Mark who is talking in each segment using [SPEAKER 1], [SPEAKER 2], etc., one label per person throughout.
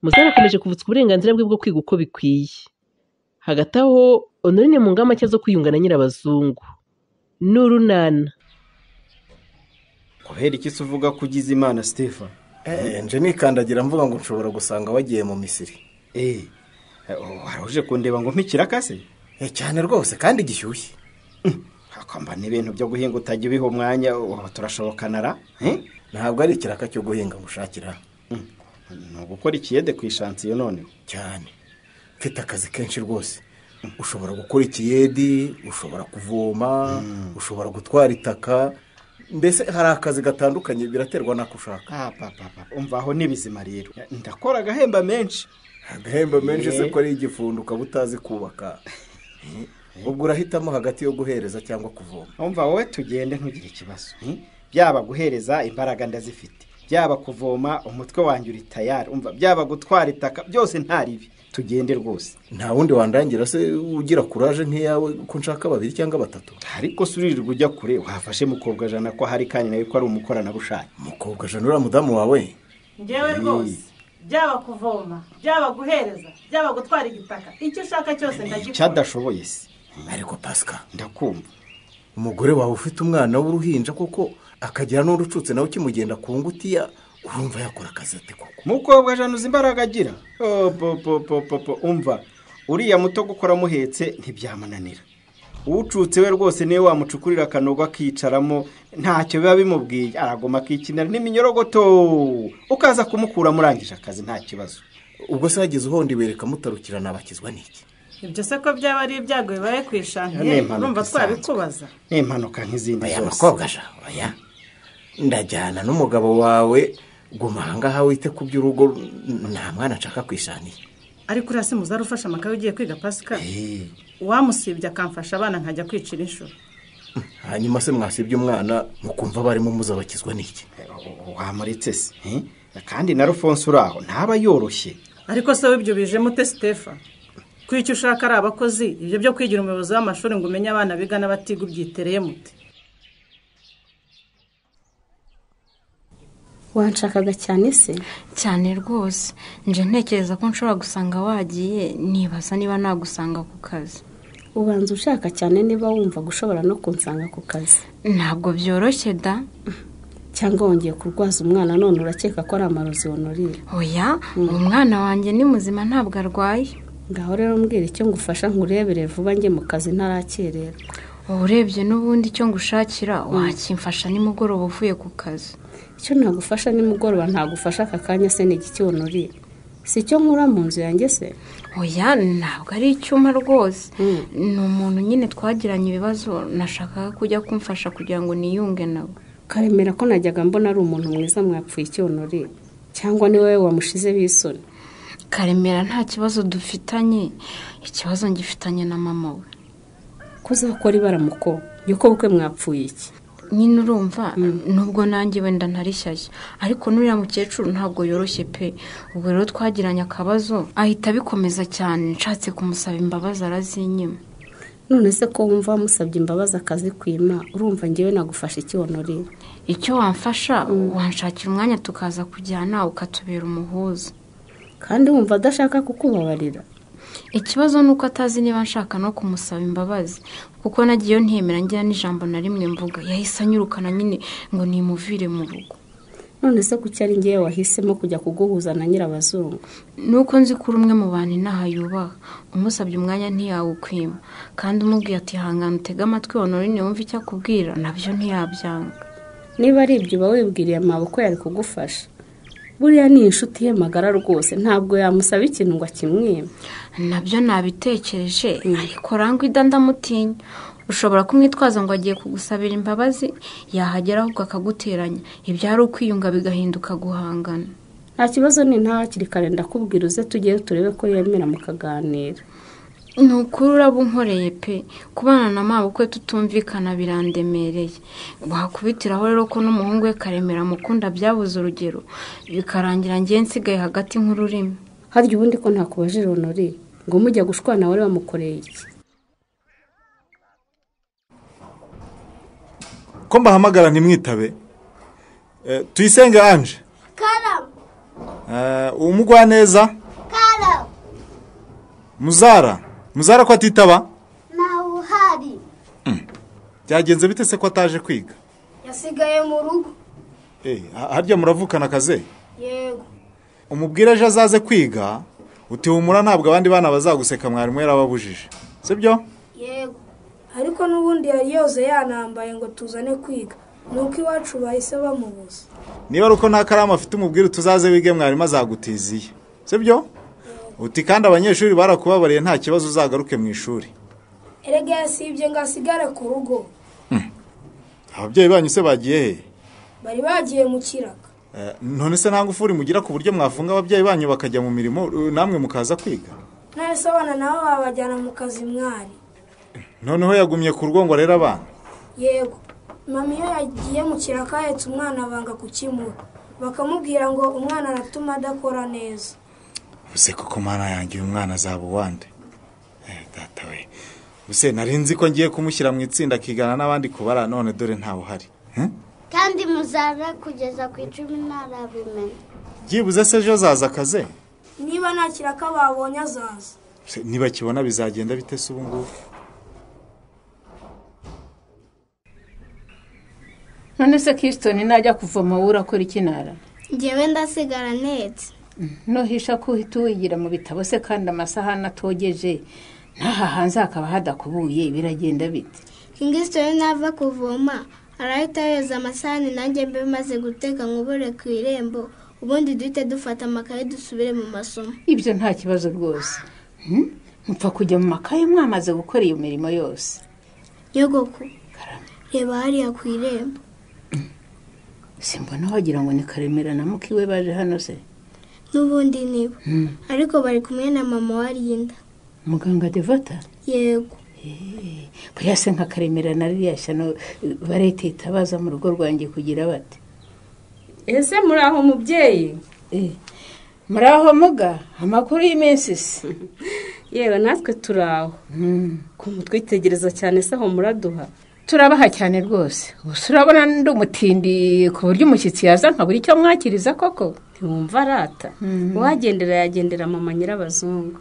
[SPEAKER 1] Muzari akomeje kuvutswa uburenganzira bwe bwo kwiga uko bikwiye. Hagati aho Honorine mu ngamba nshya zo kwiyunga na Nyirabazungu. N'urunana.
[SPEAKER 2] Kubera iki se uvuga ko ugize Imana Stephen?
[SPEAKER 3] Nje nikandagira mvuga ngo nshobora gusanga wagiye mu Misiri.
[SPEAKER 2] Waruje kundeba ngo mpikira se?
[SPEAKER 3] Cyane rwose kandi gishyushye.
[SPEAKER 2] Hakamba n'ibintu byo guhinga utajya ubiha umwanya turashobokana ra?
[SPEAKER 3] Ntabwo ari ikiraka cyo guhinga ngushakira.
[SPEAKER 2] Ni ugukora ikiyede ku ishansiyo none.
[SPEAKER 3] Cyane. Mfite akazi kenshi rwose. Ushobora gukora ikiyedi, ushobora kuvoma, ushobora gutwara itaka. Mbese hari akazi gatandukanye biraterwa nako ushaka.
[SPEAKER 2] Umva aho nibizima rero. Ndakora agahemba menshi.
[SPEAKER 3] Agahemba menshi se ko ari igifundo ukaba utazi kubaka. Ubwo urahitamo hagati yo guhereza cyangwa kuvoma.
[SPEAKER 2] Umva wowe tugende ntugire ikibazo. Byaba guhereza imbaraga ndazifite. Byaba kuvoma umutwe wanjye uri tayari. Umva byaba gutwara itaka byose ntaribi. Tugende rwose.
[SPEAKER 3] Nta wundi wandangira se ugira courage nk'iyawe ko nshaka babiri cyangwa batatu.
[SPEAKER 2] Ariko surirwa ujya kure wafashe mukobwa jana ko hari kandi nawe ko ari umukoranabushake.
[SPEAKER 3] Mukobwa jana ura mudamu wawe?
[SPEAKER 4] Ngewe rwose byaba kuvoma, byaba guhereza, byaba gutwara igitaka, icyo ushaka cyose ndagikora.
[SPEAKER 2] Cyadashoboye se.
[SPEAKER 3] Ariko Pascal
[SPEAKER 2] ndakumva.
[SPEAKER 3] Umugore wawe ufite umwana w'uruhinja koko akagira n'urucutse nawe kimugenda ku ngutiya urumva yakora akazi ate koko?
[SPEAKER 2] Mukobwa jana uzi imbaraga agira. Umva uriya muto gukora muhetse ntibyamunanira. Ucutse we rwose niwe wamucukurira akanogo akicaramo ntacyo biba bimubwiye, aragoma akikinira n'iminyorogoto ukaza kumukura murangije akazi nta kibazo.
[SPEAKER 3] Ubwo se hagize uhondi wereka mutarukira nabakizwa n'iki?
[SPEAKER 4] Ibyo se ko byaba ari ibyago bibaye ku ishantiye urumva twabikubaza?
[SPEAKER 2] Ni impanuka nk'izindi zose.
[SPEAKER 3] Mukobwa ja oya ndajyana n'umugabo wawe guma ahangaha wite ku by'urugo nta mwana nshaka kwishaniye.
[SPEAKER 4] Ariko uriya si Muzari ufasha amakaye ugiye kwiga Pascal? Wamusibye akamfasha abana nkajya kwicira inshuro.
[SPEAKER 3] Hanyuma se mwasibye umwana mukumva barimo muzabakizwa n'iki?
[SPEAKER 2] Wamuretse se kandi na Alphonse uraho ntaba yoroshye.
[SPEAKER 4] Ariko se wibyo bijemo ute Stephen? Ko icyo ushaka ari abakozi, ibyo byo kwigira umuyobozi w'amashuri ngo umenye abana biga n'abatiga ubyitereye mute?
[SPEAKER 5] Wanshakaga cyane se?
[SPEAKER 6] Cyane rwose. Nje ntekereza ko nshobora gusanga wagiye, nibaza niba nagusanga ku kazi.
[SPEAKER 5] Ubanza ushaka cyane niba wumva gushobora no kunsanga ku kazi.
[SPEAKER 6] Ntabwo byoroshye da.
[SPEAKER 5] Cyangwa wongeye kurwaza umwana none urakeka ko ari amarozi Honorine?
[SPEAKER 6] Oya, umwana wanjye ni muzima ntabwo arwaye.
[SPEAKER 5] Ngaho rero mbwira icyo ngufasha nkurebere vuba njye mu kazi ntarakererwa.
[SPEAKER 6] Urebye n'ubundi icyo ngushakira wakimfasha nimugoroba uvuye ku kazi.
[SPEAKER 5] Icyo nagufasha nimugoroba ntagufasha aka kanya se ni igiki Honorine? Si icyo nkura mu nzu yanjye se?
[SPEAKER 6] Oya ntabwo ari icyuma rwose. Ni umuntu nyine twagiranye ibibazo nashakaga kujya kumfasha kugira ngo niyunge nawe.
[SPEAKER 5] Karemera ko najyaga mbona ari umuntu mwiza mwapfuye iki Honorine? Cyangwa ni wowe wamushize bisoni?
[SPEAKER 6] Karemera nta kibazo dufitanye, ikibazo ngifitanye na mama we.
[SPEAKER 5] Ko uzakora ibara muko nyoko bukwe mwapfuye iki?
[SPEAKER 6] Nyine urumva nubwo nanjye wenda ntari shyashya ariko nuriya mukecuru ntabwo yoroshye pe. Ubwo rero twagiranye akabazo ahita abikomeza cyane, nshatse kumusaba imbabazi arazinyima.
[SPEAKER 5] None se ko wumva wamusabye imbabazi akazikwima, urumva ngewe nagufasha iki Honorine?
[SPEAKER 6] Icyo wamfasha wanshakira umwanya tukaza kujyana ukatubera umuhuza.
[SPEAKER 5] Kandi wumva adashaka kukubabarira?
[SPEAKER 6] Ikibazo ni uko atazi niba nshaka no kumusaba imbabazi, kuko nagiyeyo ntiyemera ngira n'ijambo na rimwe mvuga, yahise anyirukana nyine ngo nimuvire mu rugo.
[SPEAKER 5] None se kuki ari ngewe wahisemo kujya kuguhuza na Nyirabazungu?
[SPEAKER 6] Nuko nzi ko uri umwe mu bantu inaha yubaha, umusabye umwanya ntiyawukwima, kandi umubwiye ati hangana utege amatwi Honorine wumve icyo akubwira nabyo ntiyabyanga.
[SPEAKER 5] Niba ari ibyo uba wibwiriye mabukwe yari kugufasha. Buriya ni inshuti ye magara rwose, ntabwo yamusaba ikintu ngo akimwime.
[SPEAKER 6] Nabyo nabitekereje ariko Rangwida ndamutinya. Ushobora kumwitwaza ngo agiye kugusabira imbabazi, yahagera ahubwo akaguteranya, ibyari ukwiyunga bigahinduka guhangana.
[SPEAKER 5] Nta kibazo ni nta hakiri kare ndakubwira uze tujyeyo turebe ko yemera mukaganira.
[SPEAKER 6] Ni ukuri uraba unkoreye pe, kubana na mabukwe tutumvikana birandemereye. Wakubitiraho rero ko n'umuhungu we Karemera mukunda byabuze urugero, bikarangira ngiye nsigaye hagati nk'ururimi.
[SPEAKER 5] Harya ubundi ko ntakubajije Honorine ngo mujya gushwana wari wamukoreye iki?
[SPEAKER 7] Ko mbahamagara ntimwitabe? Tuyisenge Ange.
[SPEAKER 8] Karame.
[SPEAKER 7] Umugwaneza?
[SPEAKER 8] Karo.
[SPEAKER 7] Muzara. Muzara ko atitaba?
[SPEAKER 8] Nawe uhari.
[SPEAKER 7] Byagenze bite se ko ataje kwiga?
[SPEAKER 8] Yasigaye mu rugo.
[SPEAKER 7] Harya muravukana kaze?
[SPEAKER 8] Yego.
[SPEAKER 7] Umubwire ejo azaze kwiga, uti humura ntabwo abandi bana bazaguseka mwarimu yarababujije. Sibyo?
[SPEAKER 8] Yego. Ariko n'ubundi yari yoze yanambaye ngo tuzane kwiga. Nuko iwacu bahise bamubuza.
[SPEAKER 7] Niba ari uko nta karamu afite umubwire tuzaze wige mwarimu azagutiziye. Sibyo? Uti kandi abanyeshuri barakubabariye nta kibazo uzagaruke mu ishuri.
[SPEAKER 8] Erega yasibye ngo asigare ku rugo.
[SPEAKER 7] Ababyeyi banyu se bagiye he?
[SPEAKER 8] Bari bagiye mu kiraka.
[SPEAKER 7] None se nta ngufuri mugira ku buryo mwafunga ababyeyi banyu bakajya mu mirimo namwe mukaza kwiga?
[SPEAKER 8] None se abana nabo babajyana mu kazi mwari.
[SPEAKER 7] Noneho yagumye ku rugo ngo rero abana.
[SPEAKER 8] Yego. Mama iyo yagiye mu kiraka ahetse umwana banga kukimuha. Bakamubwira ngo umwana aratuma adakora neza.
[SPEAKER 7] Ubuse koko mana yanjye uyu mwana azaba uwande? Data we. Ubuse nari nzi ko ngiye kumushyira mu itsinda akigana n'abandi kubara none dore ntawe uhari.
[SPEAKER 8] Kandi muzara kugeza ku 10 ntarabimenya.
[SPEAKER 7] Byibuze se ejo azaza akaze?
[SPEAKER 8] Niba nta kiraka babonye azaza.
[SPEAKER 7] Niba kibona bizagenda bite se ubu ngubu?
[SPEAKER 9] None se Kiston najya kuvoma wowe urakora iki nara?
[SPEAKER 8] Njyewe ndasigara ntetse.
[SPEAKER 9] Nuhisha ko uhita wigira mu bitabo se kandi amasahani atogeje n'aha hanze hakaba hadakubuye biragenda bite?
[SPEAKER 8] Kingston nava kuvoma arahita yoza amasahani nanjye mbe maze guteka nkubure ku irembo ubundi duhite dufata amakaye dusubire mu masomo.
[SPEAKER 9] Ibyo nta kibazo rwose. Mpfa kujya mu makaye mwamaze gukora iyo mirimo yose.
[SPEAKER 8] Nyogoku, reba hariya ku irembo.
[SPEAKER 9] Simbona wagira ngo ni Karemera na mukiwe baje hano se?
[SPEAKER 8] N'ubundi nibo. Ariko bari kumwe na mama wa Linda.
[SPEAKER 9] Muganga Devota?
[SPEAKER 8] Yego.
[SPEAKER 9] Buriya se nka Karemera na ririya shyano baretita baza mu rugo rwanjye kugira bate?
[SPEAKER 5] Ese muri aho mubyeyi?
[SPEAKER 9] Muri aho muga, amakuru y'iminsi se?
[SPEAKER 5] Yewe natwe turaho. Ko mutwitegereza cyane se aho muraduha?
[SPEAKER 9] Turabaha cyane rwose. Gusa urabona ndi umutindi ku buryo umushyitsi yaza nkabura icyo mwakiriza koko.
[SPEAKER 5] Ntiwumva arata. Uwagendera yagendera mama Nyirabazungu.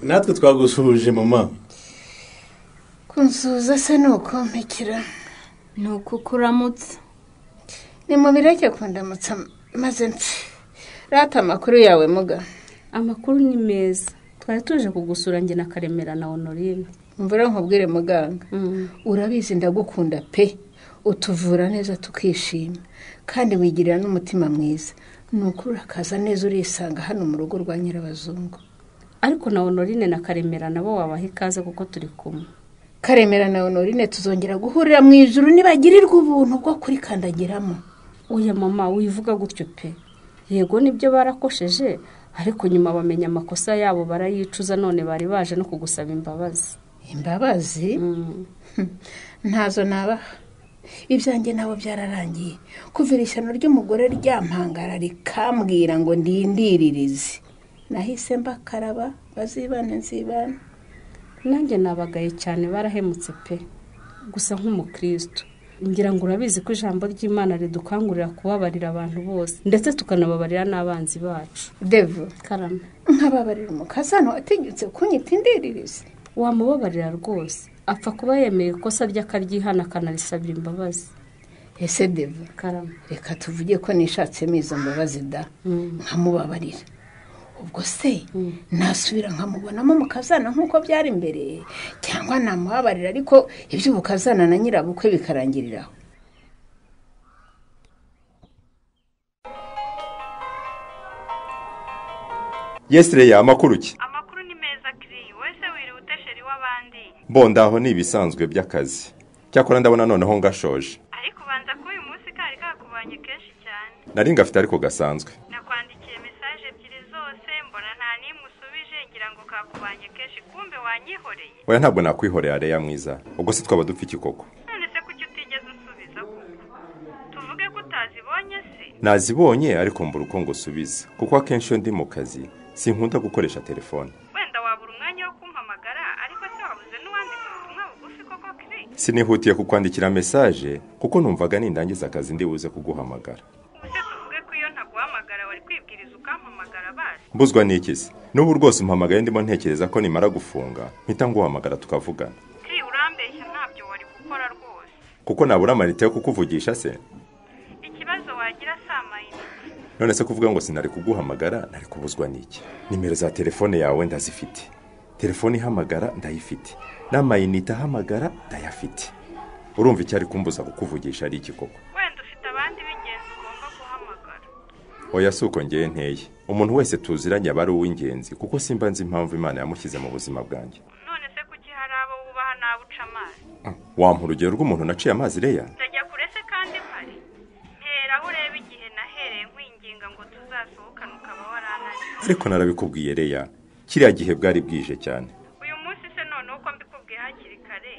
[SPEAKER 10] Natwe twagusuhuje mama.
[SPEAKER 9] Kunsuhuza se ni uko mpikira?
[SPEAKER 6] Ni uko kuramutsa.
[SPEAKER 9] Nimubireke kundamutsa maze mpfe. Rata amakuru yawe muga.
[SPEAKER 5] Amakuru ni meza. Twari tuje kugusura njye na Karemera na Honorine.
[SPEAKER 9] Mvura nkubwire muganga. Urabizi ndagukunda pe. Utuvura neza tukishima. Kandi wigirira n'umutima mwiza. Nuko urakaza neza urisanga hano mu rugo rwa Nyirabazungu.
[SPEAKER 5] Ariko na Honorine na Karemera nabo wabaha ikaze kuko turi kumwe.
[SPEAKER 9] Karemera na Honorine tuzongera guhurira mu ijuru nibagirirwa ubuntu bwo kurikandagiramo.
[SPEAKER 5] Oya mama wivuga gutyo pe. Yego nibyo barakosheje ariko nyuma bamenya amakosa yabo barayicuza none bari baje no kugusaba imbabazi.
[SPEAKER 9] Imbabazi? Ntazo nabaha. Ibyanjye nabo byararangiye. Kuva ishyano ry'umugore ryampangara rikambwira ngo ndindiririze. Nahise mbakaraba bazibane nzibane.
[SPEAKER 5] Nanjye nabagaye cyane barahemutse pe. Gusa nk'umukristo ngira ngo urabizi ko ijambo ry'Imana ridukangurira kubabarira abantu bose ndetse tukanababarira n'abanzi bacu.
[SPEAKER 9] Devo,
[SPEAKER 5] karame.
[SPEAKER 9] Nkababarira umukazano watinyutse kunyita indiririze.
[SPEAKER 5] Wamubabarira rwose. Apfa kuba yemeye ikosa ry'akaryihana akanarisabira imbabazi.
[SPEAKER 9] Ese Devo,
[SPEAKER 5] karame.
[SPEAKER 9] Reka tuvuge ko nishatsemo izo mbabazi da nkamubabarira. Ubwo se nasubira nkamubonamo mukazana nk'uko byari imbere cyangwa namubabarira ariko iby'ubukazana na nyirabukwe bikarangiriraho?
[SPEAKER 11] Yesire amakuru ki?
[SPEAKER 12] Amakuru ni meza kiri wese wiriwe utesheri w'abandi.
[SPEAKER 11] Bo ndaho ni ibisanzwe by'akazi. Cyakora ndabona noneho ngashoje.
[SPEAKER 12] Ariko ubanza ko uyu munsi kari kakubanye kenshi cyane.
[SPEAKER 11] Nari ngafite ariko gasanzwe.
[SPEAKER 12] Nakwandikiye message ebyiri zose mbona nta nimwe usubije ngira ngo kakubanye kenshi kumbe wanyihoreye.
[SPEAKER 11] Oya ntabwo nakwihoreye Areya mwiza. Ubwo se twaba dupfa iki koko?
[SPEAKER 12] None se kuki utigeze unsubiza koko? Tuvuge ko utazibonye se?
[SPEAKER 11] Nazibonye ariko mbura uko ngusubiza kuko akenshi iyo ndi mu kazi sinkunda gukoresha telefone.
[SPEAKER 12] Wenda wabura umwanya wo kumpamagara ariko se wabuze n'uwandika ubutumwa bugufi koko kiri?
[SPEAKER 11] Sinihutiye kukwandikira message kuko numvaga nindangiza akazi ndi buze kuguhamagara.
[SPEAKER 12] Ubuse tuvuge ko iyo ntaguhamagara wari kwibwiriza ukampamagara.
[SPEAKER 11] Mbuzwa n'iki se? N'ubu rwose umpamagaye ndimo ntekereza ko nimara gufunga mpita nguhamagara tukavugana.
[SPEAKER 12] Kiri urambeshya ntabyo wari gukora rwose.
[SPEAKER 11] Kuko nabura amayinite yo kukuvugisha se?
[SPEAKER 12] Ikibazo wagira si amayinite.
[SPEAKER 11] None se kuvuga ngo sinari kuguhamagara nari kubuzwa n'iki? Nimero za telefone yawe ndazifite. Telefone ihamagara ndayifite. N'amayinite ahamagara ndayafite. Urumva icyari kumbuza kukuvugisha ari iki koko?
[SPEAKER 12] Wenda ufite abandi b'ingenzi ugomba guhamagara.
[SPEAKER 11] Oya si uko ngewe nteye. Umuntu wese tuziranye aba ari uw'ingenzi kuko simba nzi impamvu Imana yamushyize mu buzima bwanjye.
[SPEAKER 12] None se kuki hari abo wubaha n'abo uca amazi?
[SPEAKER 11] Wampa urugero rw'umuntu naciye amazi Leya?
[SPEAKER 12] Ndajya kure se kandi mpari. Mpera aho ureba igihe nahereye nkwinginga ngo tuzasohokane ukaba warananiwe.
[SPEAKER 11] Ariko narabikubwiye Leya, kiriya gihe bwari bwije cyane.
[SPEAKER 12] Uyu munsi se noneho ko mbikubwiye hakiri kare,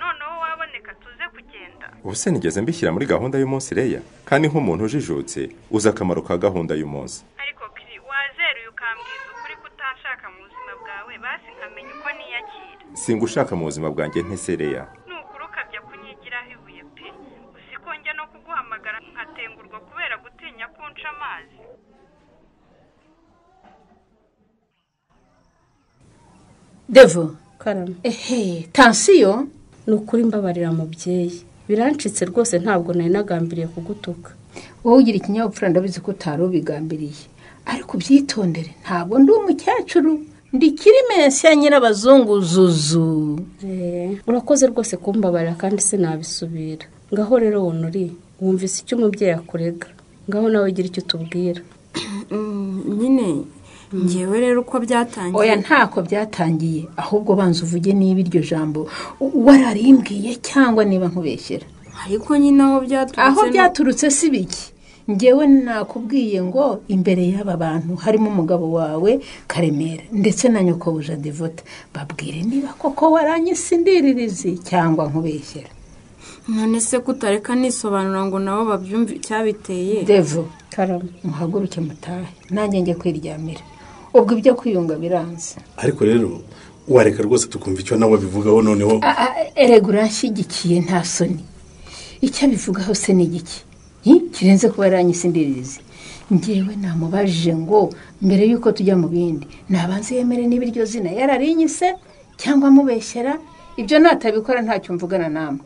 [SPEAKER 12] noneho waboneka tuze kugenda.
[SPEAKER 11] Ubu se nigeze mbishyira muri gahunda y'umunsi Leya? Kandi nk'umuntu ujijutse uzi akamaro ka gahunda y'umunsi.
[SPEAKER 12] Ariko Kiri wazeruye ukambwiza ukuri kutanshaka mu buzima bwawe, basi nkamenya uko niyakira.
[SPEAKER 11] Singushaka mu buzima bwanjye ntese Leya.
[SPEAKER 12] Nukuri ukabya kunyigiraho ibuye pe. Uzi ko njya no kuguhamagara nkatengurwa kubera gutinya kunca amazi.
[SPEAKER 9] Devo
[SPEAKER 5] Karame.
[SPEAKER 9] Ehe, tansiyo
[SPEAKER 5] ni ukuri mbabarira mubyeyi. Birancitse rwose ntabwo nari nagambiriye kugutuka.
[SPEAKER 9] Wowe ugira ikinyabupfura ndabizi ko utari ubigambiriye. Ariko ubyitondere ntabwo ndi umukecuru, ndi Kirimensi ya Nyirabazungu Zuzu.
[SPEAKER 5] Urakoze rwose kumbabarira kandi sinabisubira. Ngaho rero Honori, wumvise icyo umubyeyi akurega. Ngaho nawe gira icyo utubwira.
[SPEAKER 6] Nyine ngewe rero uko byatangiye.
[SPEAKER 9] Oya ntako byatangiye, ahubwo banza uvuge niba iryo jambo wararimbwiye cyangwa niba nkubeshyera.
[SPEAKER 6] Ariko nyine aho byaturutse.
[SPEAKER 9] Aho byaturutse si biki? Ngewe nakubwiye ngo imbere y'aba bantu harimo umugabo wawe Karemera ndetse na nyokobuja Devota, babwire niba koko waranyisindiririzi cyangwa nkubeshyera.
[SPEAKER 6] None se kutareka nisobanura ngo nabo babyumve icyabiteye?
[SPEAKER 9] Devo,
[SPEAKER 5] Karame,
[SPEAKER 9] muhaguruke mutahe nanjye njye kwiryamira. Ubwo ibyo kwiyunga biranze.
[SPEAKER 10] Ariko rero wareka rwose tukumva icyo nawe bivugaho noneho.
[SPEAKER 9] Erega uranshyigikiye nta soni. Icyo abivugaho se ni igiki? Kirenze kuba yaranyisindiririzi. Ngewe namubajije ngo mbere yuko tujya mu bindi nabanze yemere niba iryo zina yararinyise cyangwa amubeshyera. Ibyo natabikora ntacyo mvugana namwe.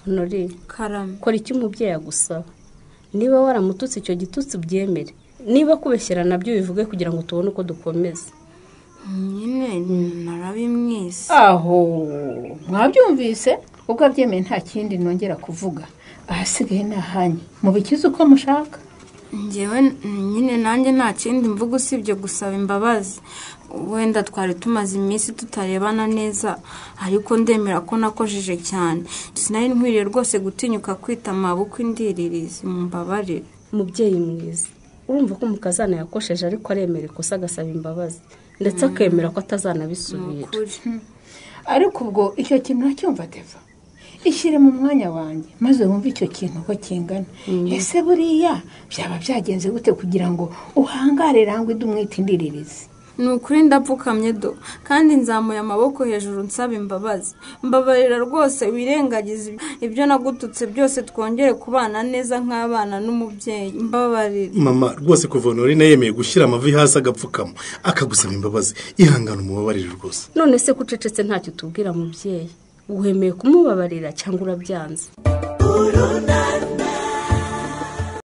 [SPEAKER 5] Honori,
[SPEAKER 6] Karame,
[SPEAKER 5] kora icyo umubyeyi agusaba. Niba waramututse icyo gitutsi ubyemere. Niba kubeshyera nabyo bivuge kugira ngo tubone uko dukomeza.
[SPEAKER 6] Nyine narabimwise.
[SPEAKER 9] Aho mwabyumvise? Ubwo abyemeye nta kindi nongera kuvuga. Ahasigaye ni ahanyu, mubikize uko mushaka.
[SPEAKER 6] Ngewe nyine nanjye nta kindi mvuga usibye gusaba imbabazi. Wenda twari tumaze iminsi tutarebana neza, ariko ndemera ko nakojeje cyane. Sinari nkwiriye rwose gutinyuka kwita amaboko indiririzi, mumbabarire.
[SPEAKER 5] Mubyeyi mwiza, urumva ko mukazana yakosheje ariko aremera ikosa agasaba imbabazi ndetse akemera ko atazanabisubira.
[SPEAKER 9] Ariko ubwo icyo kintu nacyumva Deva, ishyire mu mwanya wanjye maze wumve icyo kintu uko kingana. Ese buriya byaba byagenze gute kugira ngo uhangare rangwe umwite indiririzi?
[SPEAKER 6] Ni ukuri ndapfukamye do, kandi nzamuye amaboko hejuru nsaba imbabazi. Mbabarira rwose wirengagize ibyo nagututse byose, twongere kubana neza nk'abana n'umubyeyi. Mbabarira
[SPEAKER 10] mama rwose. Kuva Honorine yemeye gushyira amavi hasi agapfukama akagusaba imbabazi, ihangana umubabarire rwose.
[SPEAKER 5] None se kucecetse ntacyo tubwira mubyeyi? Wemeye kumubabarira cyangwa urabyanze?